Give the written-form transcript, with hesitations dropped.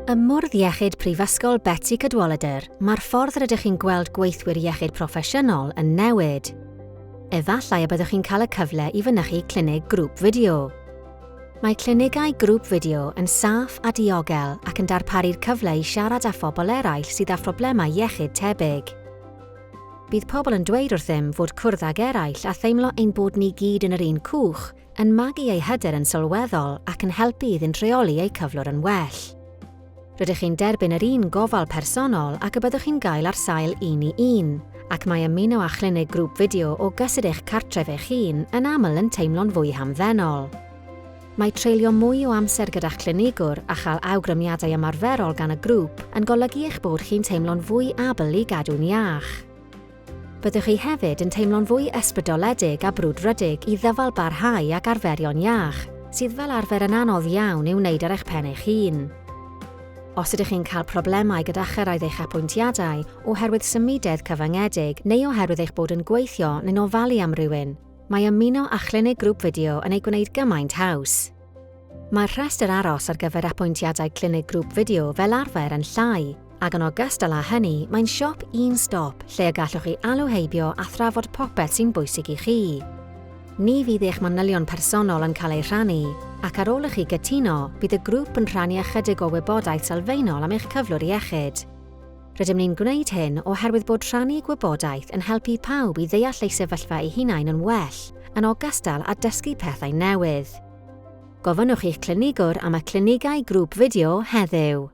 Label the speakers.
Speaker 1: Ym Mwrdd Iechyd Prifysgol Betsi Cadwaladr, mae'r ffordd rydych chi'n gweld gweithwyr iechyd proffesiynol yn newid. Efallai y byddwch chi'n cael y cyfle i fynychu clinig grŵp fideo. Mae clinigau grŵp fideo yn saff a diogel ac yn darparu'r cyfle i siarad â phobl eraill sydd â phroblemau iechyd tebyg. Bydd pobl yn dweud wrthym fod cwrdd ag eraill a theimlo ein bod ni gyd yn yr un cwch yn magu eu hyder yn sylweddol ac yn helpu iddynt reoli eu cyflwr yn well. Rydych chi'n derbyn yr un gofal personol ag y byddwch chi'n gael ar sail un i un, ac mae ymuno â chlinig grŵp fideo o gysur eich cartref eich hun yn aml yn teimlo'n fwy hamddenol. Mae treulio mwy o amser gyda'ch clinigwr a chael awgrymiadau ymarferol gan y grŵp yn golygu eich bod chi'n teimlo'n fwy abl i gadw'n iach. Byddwch chi hefyd yn teimlo'n fwy ysbrydoledig a brwdfrydig i ddyfal barhau ag arferion iach, sydd fel arfer yn anodd iawn i'w wneud ar eich pen eich hun. Os ydych chi'n cael problemau gyda chyrraedd eich apwyntiadau oherwydd symudedd cyfyngedig neu oherwydd eich bod yn gweithio neu'n ofalu am rywun, mae ymuno â chlinig grŵp fideo yn ei gwneud gymaint haws. Mae'r rhestr aros ar gyfer apwyntiadau clinig grŵp fideo fel arfer yn llai, ac yn ogystal â hynny, mae'n siop un stop lle y gallwch chi alw heibio a thrafod popeth sy'n bwysig i chi. Ni fydd eich manylion personol yn cael eu rhannu, ac ar ôl i chi gytuno, bydd y grŵp yn rhannu ychydig o wybodaeth sylfaenol am eich cyflwr iechyd. Rydym ni'n gwneud hyn oherwydd bod rhannu gwybodaeth yn helpu pawb i ddeall eu sefyllfa eu hunain yn well, yn ogystal â dysgu pethau newydd. Gofynnwch i'ch clinigwr am y clinigau grŵp fideo heddiw.